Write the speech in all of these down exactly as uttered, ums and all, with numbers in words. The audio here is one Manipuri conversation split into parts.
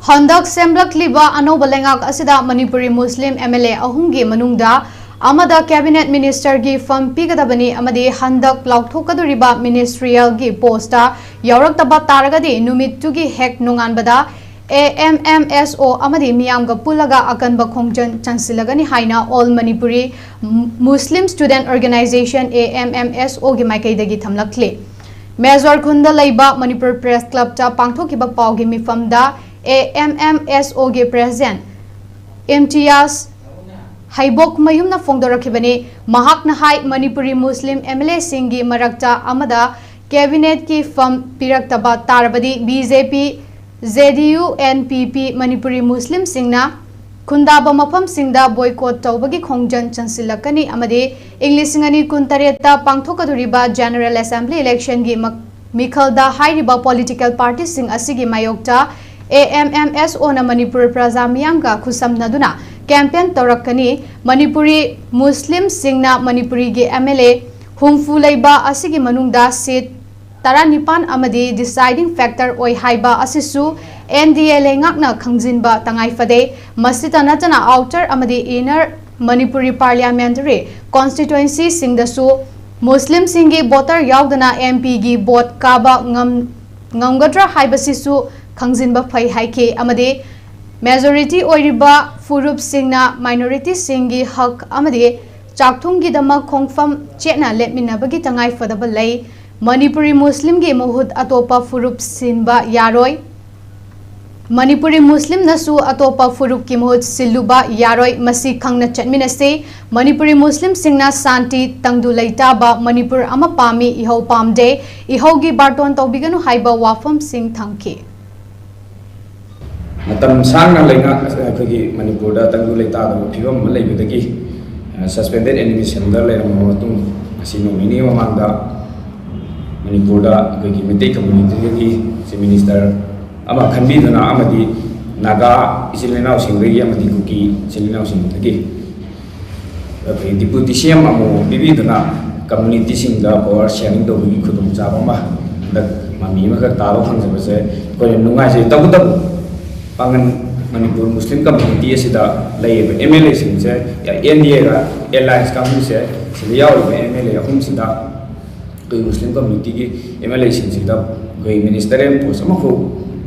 ꯍꯟꯗꯛ ꯁꯦꯝꯂꯛꯂꯤꯕ ꯑꯅꯧꯕ ꯂꯩꯉꯥꯛ ꯑꯁꯤꯗ ꯃꯅꯤꯄꯨꯔꯤ ꯃꯨꯁꯂꯤꯝ MLA ꯑꯍꯨꯝꯒꯤ ꯃꯅꯨꯡꯗ ꯑꯃꯗ cabinet ministerꯒꯤ ꯐꯝ ꯄꯤꯒꯗꯕꯅꯤ ꯑꯃꯗꯤ ꯍꯟꯗꯛ ꯂꯥꯎꯊꯣꯛꯀꯗꯧꯔꯤꯕ ministerialꯒꯤ postꯇ ꯌꯥꯎꯔꯛꯇꯕ ꯇꯥꯔꯒꯗꯤ ꯅꯨꯃꯤꯠꯇꯨꯒꯤ ꯍꯦꯛ ꯅꯣꯡꯉꯥꯟꯕꯗ AMMSO ꯑꯃꯗꯤ ꯃꯤꯌꯥꯝꯒ ꯄꯨꯜꯂꯒ ꯑꯀꯟꯕ ꯈꯣꯡꯖꯪ ꯆꯪꯁꯤꯜꯂꯒꯅꯤ ꯍꯥꯏꯅ All Manipuri Muslim Student Organisation, AMMSOꯒꯤ ꯃꯥꯏꯀꯩꯗꯒꯤ ꯊꯝꯂꯛꯂꯤ꯫ ꯃꯦꯖꯣꯔ ꯈꯨꯟꯗ ꯂꯩꯕ ꯃꯅꯤꯄꯨꯔ Press Clubꯇ ꯄꯥꯡꯊꯣꯛꯈꯤꯕ ꯄꯥꯎꯒꯤ ꯃꯤꯐꯝꯗ AMMSOꯒꯤ president ꯏꯝꯇꯤꯌꯥꯖ ꯍꯩꯕꯣꯛꯃꯌꯨꯝꯅ ꯐꯣꯡꯗꯣꯔꯛꯈꯤꯕꯅꯤ꯫ ꯃꯍꯥꯛꯅ ꯍꯥꯏ, ꯃꯅꯤꯄꯨꯔꯤ ꯃꯨꯁꯂꯤꯝ MLAꯁꯤꯡꯒꯤ ꯃꯔꯛꯇ ꯑꯃꯗ cabinetꯀꯤ ꯐꯝ ꯄꯤꯔꯛꯇꯕ ꯇꯥꯔꯕꯗꯤ BJP, JDU, NPP ꯃꯅꯤꯄꯨꯔꯤ ꯃꯨꯁꯂꯤꯝꯁꯤꯡꯅ ꯈꯨꯟꯗꯥꯕ ꯃꯐꯝꯁꯤꯡꯗ boycott ꯇꯧꯕꯒꯤ ꯈꯣꯡꯖꯪ ꯆꯪꯁꯤꯜꯂꯛꯀꯅꯤ ꯑꯃꯗꯤ ꯏꯪ ꯂꯤꯁꯤꯡ ꯑꯅꯤ ꯀꯨꯟꯇꯔꯦꯠꯇ ꯄꯥꯡꯊꯣꯛꯀꯗꯧꯔꯤꯕ General Assembly electionꯒꯤ ꯃ-, ꯃꯤꯈꯜꯗ ꯍꯥꯏꯔꯤꯕ political partyꯁꯤꯡ ꯑꯁꯤꯒꯤ ꯃꯥꯌꯣꯛꯇ AMMSOꯅ ꯃꯅꯤꯄꯨꯔ ꯄ꯭ꯔꯖꯥ ꯃꯤꯌꯥꯝꯒ ꯈꯨꯠꯁꯝꯅꯗꯨꯅ campaign ꯇꯧꯔꯛꯀꯅꯤ꯫ ꯃꯅꯤꯄꯨꯔꯤ ꯃꯨꯁꯂꯤꯝꯁꯤꯡꯅ ꯃꯅꯤꯄꯨꯔꯤꯒꯤ MLA ꯍꯨꯝꯐꯨ ꯂꯩꯕ ꯑꯁꯤꯒꯤ ꯃꯅꯨꯡꯗ seat ꯇꯔꯥꯅꯤꯄꯥꯟ ꯑꯃꯗꯤ deciding factor ꯑꯣꯏ ꯍꯥꯏꯕ ꯑꯁꯤꯁꯨ NDA ꯂꯩꯉꯥꯛꯅ ꯈꯪꯖꯤꯟꯕ ꯇꯉꯥꯏ ꯐꯗꯦ꯫ ꯃꯁꯤꯇ ꯅꯠꯇꯅ outer ꯑꯃꯗꯤ inner ꯃꯅꯤꯄꯨꯔꯤ parliamentary constituencyꯁꯤꯡꯗꯁꯨ ꯃꯨꯁꯂꯤꯝꯁꯤꯡꯒꯤ voter ꯌꯥꯎꯗꯅ MPꯒꯤ vote ꯀꯥꯕ ꯉꯝ-, ꯉꯝꯒꯗ꯭ꯔꯥ ꯍꯥꯏꯕꯁꯤꯁꯨ ꯈꯪꯖꯤꯟꯕ ꯐꯩ ꯍꯥꯏꯈꯤ ꯑꯃꯗꯤ majority ꯑꯣꯏꯔꯤꯕ ꯐꯨꯔꯨꯞꯁꯤꯡꯅ minorityꯁꯤꯡꯒꯤ ꯍꯛ ꯑꯃꯗꯤ ꯆꯥꯛꯊꯨꯡꯒꯤꯗꯃꯛ ꯈꯣꯡꯐꯝ ꯆꯦꯠꯅ ꯂꯦꯞꯃꯤꯟꯅꯕꯒꯤ ꯇꯉꯥꯏ ꯐꯗꯕ ꯂꯩ꯫ ꯃꯅꯤꯄꯨꯔꯤ ꯃꯨꯁꯂꯤꯝꯒꯤ ꯃꯍꯨꯠ ꯑꯇꯣꯞꯄ ꯐꯨꯔꯨꯞ ꯁꯤꯟꯕ ꯌꯥꯔꯣꯏ꯫ ꯃꯅꯤꯄꯨꯔꯤ ꯃꯨꯁꯂꯤꯝꯅꯁꯨ ꯑꯇꯣꯞꯄ ꯐꯨꯔꯨꯞꯀꯤ ꯃꯍꯨꯠ ꯁꯤꯜꯂꯨꯕ ꯌꯥꯔꯣꯏ꯫ ꯃꯁꯤ ꯈꯪꯅ ꯆꯠꯃꯤꯟꯅꯁꯤ꯫ ꯃꯅꯤꯄꯨꯔꯤ ꯃꯨꯁꯂꯤꯝꯁꯤꯡꯅ ꯁꯥꯟꯇꯤ, ꯇꯪꯗꯨ ꯂꯩꯇꯥꯕ ꯃꯅꯤꯄꯨꯔ ꯑꯃ ꯄꯥꯝꯃꯤ, ꯏꯍꯧ ꯄꯥꯝꯗꯦ, ꯏꯍꯧꯒꯤ ꯕꯥꯔꯇꯣꯟ ꯇꯧꯕꯤꯒꯅꯨ ꯍꯥꯏꯕ ꯋꯥꯐꯝꯁꯤꯡ ꯊꯝꯈꯤ꯫ ꯃꯇꯝ ꯁꯥꯡꯅ ꯂꯩꯉꯥꯛ ꯑꯩꯈꯣꯏꯒꯤ ꯃꯅꯤꯄꯨꯔꯗ ꯇꯪꯗꯨ ꯂꯩꯇꯥꯗꯕ ꯐꯤꯕꯝ ꯑꯃ ꯂꯩꯕꯗꯒꯤ, ꯑ, suspended animationꯗ ꯂꯩꯔꯝꯕ ꯃꯇꯨꯡ, ꯉꯁꯤ ꯅꯣꯡ ꯅꯤꯅꯤ ꯃꯃꯥꯡꯗ ꯃꯅꯤꯄꯨꯔꯗ ꯑꯩꯈꯣꯏꯒꯤ ꯃꯩꯇꯩ communityꯗꯒꯤ Chief Minister ꯑꯃ ꯈꯟꯕꯤꯗꯨꯅ ꯑꯃꯗꯤ ꯅꯥꯒꯥ ꯏꯆꯤꯜ ꯏꯅꯥꯎꯁꯤꯡꯗꯒꯤ ꯑꯃꯗꯤ ꯀꯨꯀꯤ ꯏꯆꯤꯜ ꯏꯅꯥꯎꯁꯤꯡꯗꯒꯤ ꯑꯩꯈꯣꯏ deputy CM ꯑꯃꯃꯝ ꯄꯤꯕꯤꯗꯨꯅ communityꯁꯤꯡꯗ power sharing ꯇꯧꯕꯒꯤ ꯈꯨꯗꯣꯡꯆꯥꯕ ꯑꯃ ꯍꯟꯗꯛ ꯃꯃꯤ ꯑꯃꯈꯛ ꯇꯥꯕ ꯐꯪꯖꯕꯁꯦ ꯑꯩꯈꯣꯏꯅ ꯅꯨꯡꯉꯥꯏꯖꯩ꯫ ꯇꯧꯕꯇꯕꯨ ꯄꯥꯡꯒꯟ ꯃꯅꯤꯄꯨꯔ ꯃꯨꯁꯂꯤꯝ ꯀꯝꯃ꯭ꯌꯨꯅꯤꯇꯤ ꯑꯁꯤꯗ ꯂꯩꯔꯤꯕ ꯑꯦꯝ ꯑꯦꯜ ꯑꯦꯁꯤꯡꯁꯦ, ꯑꯦꯟ ꯗꯤ ꯑꯦꯒ ꯑꯦꯂꯥꯏꯟꯁ ꯀꯥꯡꯕꯨꯁꯦ, ꯁꯤꯗ ꯌꯥꯎꯔꯤꯕ ꯑꯦꯝ ꯑꯦꯜ ꯑꯦ ꯑꯍꯨꯝꯁꯤꯗ ꯑꯩꯈꯣꯏ ꯃꯨꯁꯂꯤꯝ ꯀꯝꯃ꯭ꯌꯨꯅꯤꯇꯤꯒꯤ ꯑꯦꯝ ꯑꯦꯜ ꯑꯦꯁꯤꯡꯁꯤꯗ ꯑꯩꯈꯣꯏ ꯃꯤꯅꯤꯁꯇꯔꯤꯌꯦꯜ ꯄꯣꯁ ꯑꯃꯐꯥꯎ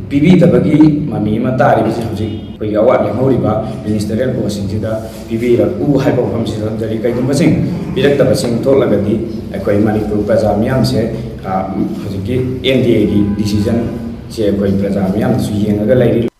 ꯄꯤꯕꯤꯗꯕꯒꯤ ꯃꯃꯤ ꯑꯃ ꯇꯥꯔꯤꯕꯁꯤ ꯍꯧꯖꯤꯛ ꯑꯩꯈꯣꯏꯒꯤ ꯑꯋꯥꯠ ꯂꯦꯝꯍꯧꯔꯤꯕ ꯃꯤꯅꯤꯁꯇꯔꯤꯌꯦꯜ ꯄꯣꯁꯁꯤꯡꯁꯤꯗ ꯄꯤꯕꯤꯔꯛꯎ ꯍꯥꯏꯕ ꯋꯥꯐꯝꯁꯤꯗ ꯊꯝꯖꯔꯤ꯫ ꯀꯩꯒꯨꯝꯕꯁꯤꯡ ꯄꯤꯔꯛꯇꯕꯁꯤꯡ ꯊꯣꯛꯂꯒꯗꯤ ꯑꯩꯈꯣꯏ ꯃꯅꯤꯄꯨꯔ ꯄ꯭ꯔꯖꯥ ꯃꯤꯌꯥꯝꯁꯦ, ꯑ, ꯍꯧꯖꯤꯛꯀꯤ ꯑꯦꯟ ꯗꯤ ꯑꯦꯒꯤ ꯗꯤꯁꯤꯖꯟꯁꯦ ꯑꯩꯈꯣꯏ ꯄ꯭ꯔꯖꯥ ꯃꯤꯌꯥꯝꯅꯁꯨ ꯌꯦꯡꯉꯒ ꯂꯩꯔꯤ꯫